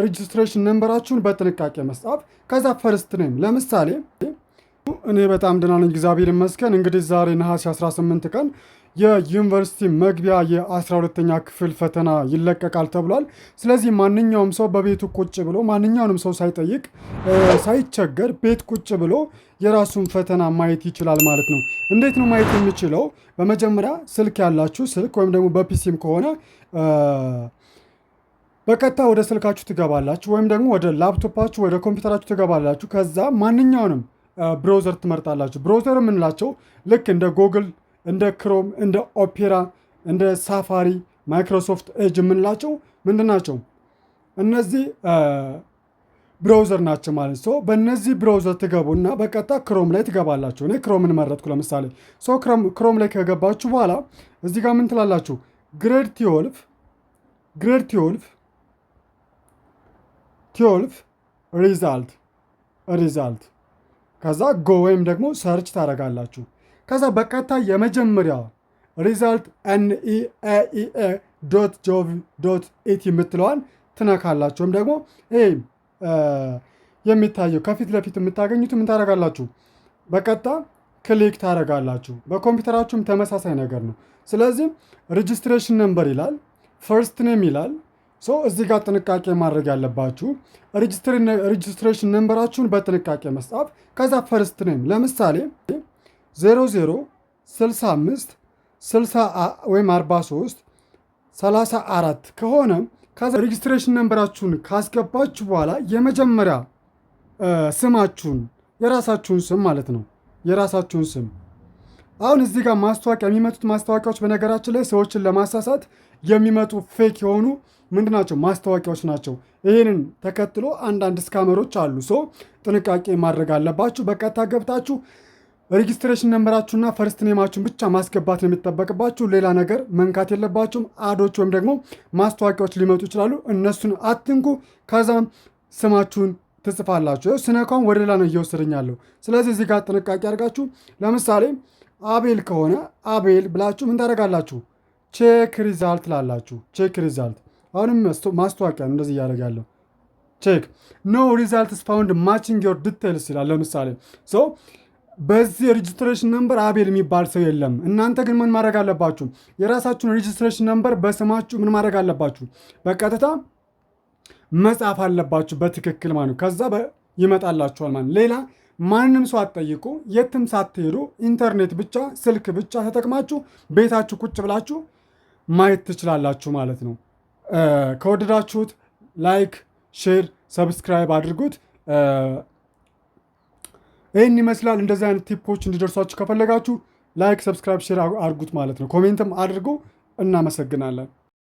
Registration number ኣችሁን በጥንቃቄ መጻፍ። ከዛ first name፣ ለምሳሌ እኔ በጣም ደህና ነኝ፣ እግዚአብሔር ይመስገን። እንግዲህ ዛሬ ነሐሴ 18 ቀን የዩኒቨርሲቲ መግቢያ የ12ኛ ክፍል ፈተና ይለቀቃል ተብሏል። ስለዚህ ማንኛውም ሰው በቤቱ ቁጭ ብሎ፣ ማንኛውንም ሰው ሳይጠይቅ፣ ሳይቸገር ቤት ቁጭ ብሎ የራሱን ፈተና ማየት ይችላል ማለት ነው። እንዴት ነው ማየት የሚችለው? በመጀመሪያ ስልክ ያላችሁ ስልክ ወይም ደግሞ በ PC ም ከሆነ በቀጥታ ወደ ስልካችሁ ትገባላችሁ፣ ወይም ደግሞ ወደ ላፕቶፓችሁ፣ ወደ ኮምፒውተራችሁ ትገባላችሁ። ከዛ ማንኛውንም browser ትመርጣላችሁ። Browser የምንላቸው ልክ እንደ ጎግል፣ እንደ Chrome፣ እንደ Opera፣ እንደ Safari፣ Microsoft Edge የምንላቸው ምንድን ናቸው? እነዚህ browser ናቸው ማለት ነው። በእነዚህ browser ትገቡና በቀጥታ Chrome ላይ ትገባላችሁ። እኔ Chrome ን መረጥኩ ለምሳሌ። So Chrome ላይ ከገባችሁ በኋላ እዚህ ጋር ምን ትላላችሁ? Grade 12 result፣ ከዛ go ወይም ደግሞ search ታደርጋላችሁ። ከዛ በቀጥታ የመጀመሪያ result neaea.gov.et የምትለዋን ትነካላችሁ። ወይም ደግሞ ይሄ የሚታየው ከፊት ለፊት የምታገኙት ምን ታደርጋላችሁ? በቀጥታ click ታደርጋላችሁ። በኮምፒውተራችሁም ተመሳሳይ ነገር ነው። ስለዚህ registration number ይላል፣ first name ይላል። So እዚህ ጋር ጥንቃቄ ማድረግ ያለባችሁ registration number ኣችሁን በጥንቃቄ መጻፍ። ከዛ first name ለምሳሌ 00 65 60 ወይም 43 34 ከሆነ፣ ከዛ registration number ኣችሁን ካስገባችሁ በኋላ የመጀመሪያ ስማችሁን፣ የራሳችሁን ስም ማለት ነው። የራሳችሁን ስም። አሁን እዚህ ጋር ማስታወቂያ፣ የሚመጡት ማስታወቂያዎች በነገራችን ላይ ሰዎችን ለማሳሳት የሚመጡ fake የሆኑ ምንድን ናቸው? ማስታወቂያዎች ናቸው። ይህንን ተከትሎ አንዳንድ scammer ኦች አሉ። So ጥንቃቄ ማድረግ አለባችሁ። በቀጥታ ገብታችሁ registration number ኣችሁና first name ኣችሁን ብቻ ማስገባት ነው የሚጠበቅባችሁ። ሌላ ነገር መንካት የለባችሁም። Ad ኦች ወይም ደግሞ ማስታወቂያዎች ሊመጡ ይችላሉ። እነሱን አትንኩ። ከዛም ስማችሁን ትጽፋላችሁ። ስነካውን ወደ ሌላ ነው እየወሰደኝ ያለው። ስለዚህ እዚህ ጋር ጥንቃቄ አድርጋችሁ ለምሳሌ አቤል ከሆነ አቤል ብላችሁ ምን ታደርጋላችሁ? Check result ትላላችሁ። Check result፣ አሁንም ማስታወቂያ ነው እንደዚህ እያደረገ ያለው። Check፣ "No results found matching your details" ይላል። ለምሳሌ so በዚህ registration number አቤል የሚባል ሰው የለም። እናንተ ግን ምን ማድረግ አለባችሁ? የራሳችሁን registration number በስማችሁ ምን ማድረግ አለባችሁ? በቀጥታ መጻፍ አለባችሁ በትክክል ማለት ነው። ከዛ ይመጣላችኋል ማለት። ሌላ ማንንም ሰው አትጠይቁ። የትም ሳትሄዱ ኢንተርኔት ብቻ፣ ስልክ ብቻ ተጠቅማችሁ ቤታችሁ ቁጭ ብላችሁ ማየት ትችላላችሁ ማለት ነው። ከወደዳችሁት like፣ share፣ subscribe አድርጉት። ይህን ይመስላል። እንደዚህ አይነት tip ኦች እንዲደርሷችሁ ከፈለጋችሁ like፣ subscribe፣ share አድርጉት ማለት ነው። Comment ም አድርጉ። እናመሰግናለን።